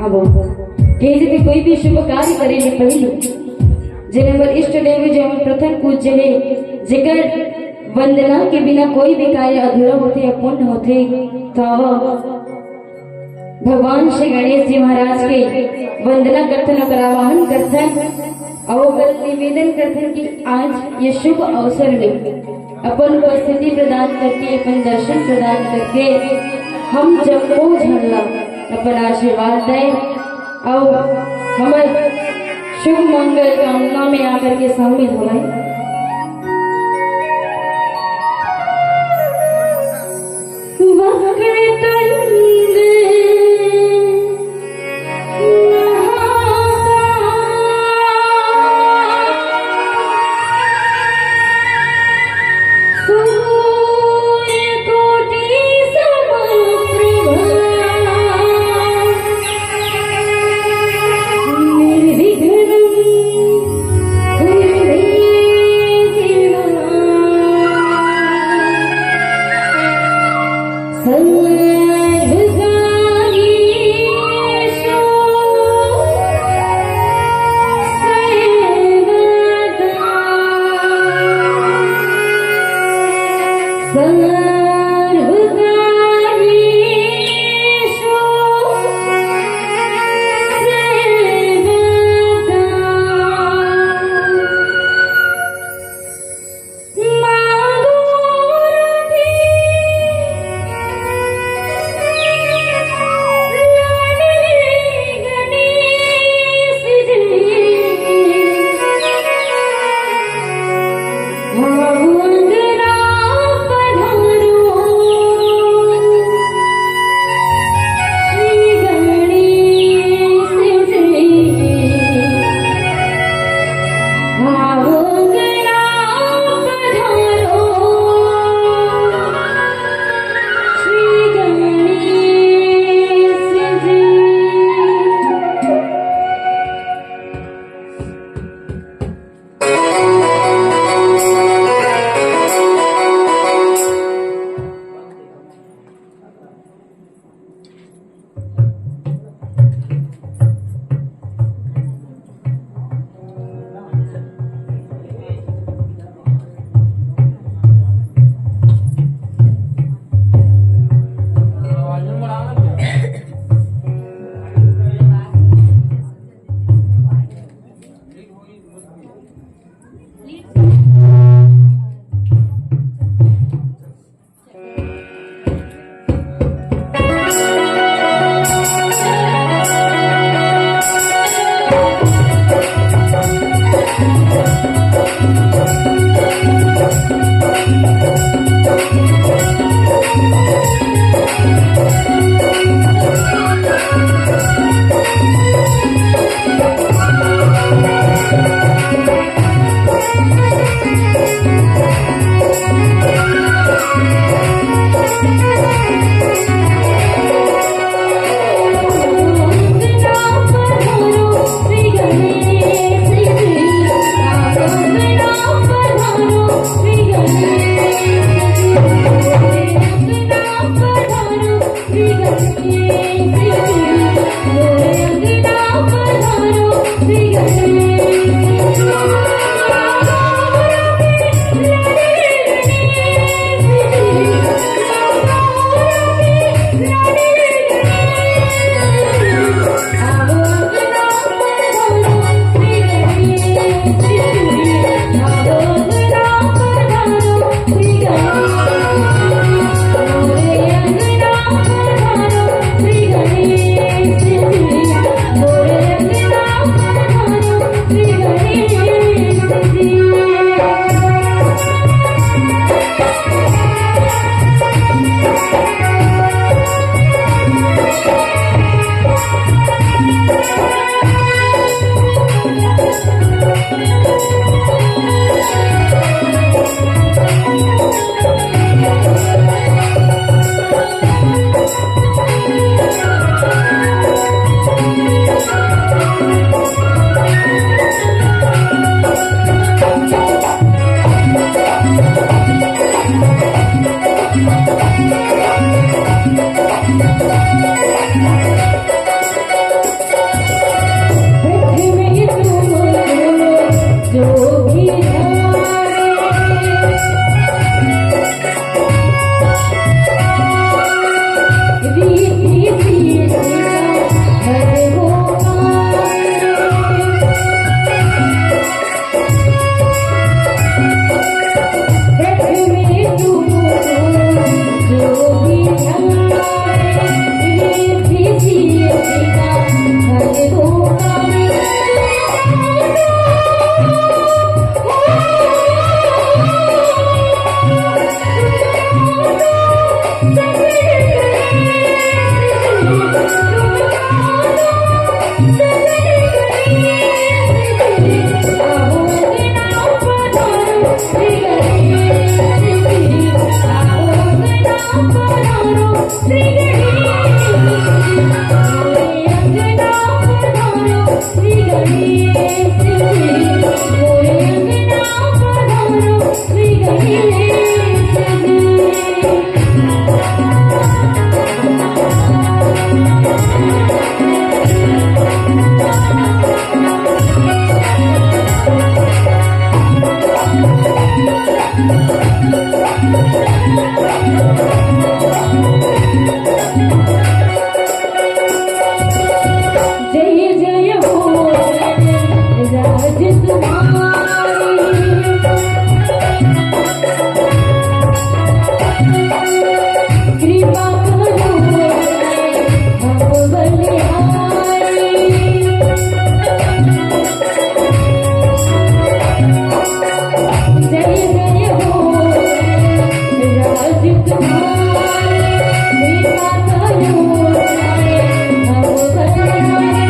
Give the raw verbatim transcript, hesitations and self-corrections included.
अब कहे जैसे कोई भी शुभ कार्य करे ले पहले, जे हमर इष्ट देव, जे हमर प्रथम पूज्य हे, जेकर वंदना के बिना कोई भी कार्य अधूरा होथे, अपूर्ण होथे, तो भगवान श्री गणेश जी महाराज के वंदना करथन, ओकर आवाहन करथन, अउ ओकर निवेदन करथन कि आज ये शुभ अवसर में अपन उपस्थिति प्रदान करके, अपन दर्शन प्रदान करके हम जम्मो झन ला अपन आशीर्वाद दे अउ हमर शुभ मंगल कामना में आकर के शामिल होवय। वक्रतुंड महाकाय सूर्यकोटि समप्रभा निर्विघ्नं कुरु मे देवा सर्वकार्येषु सर्वदा। सर्वकार्येषु सर्वदा। जय जय हो राजकुमारी, कृपा करो हम बलिहारी। जय जय हो राजकुमारी, कृपा करो हम बलिहारी।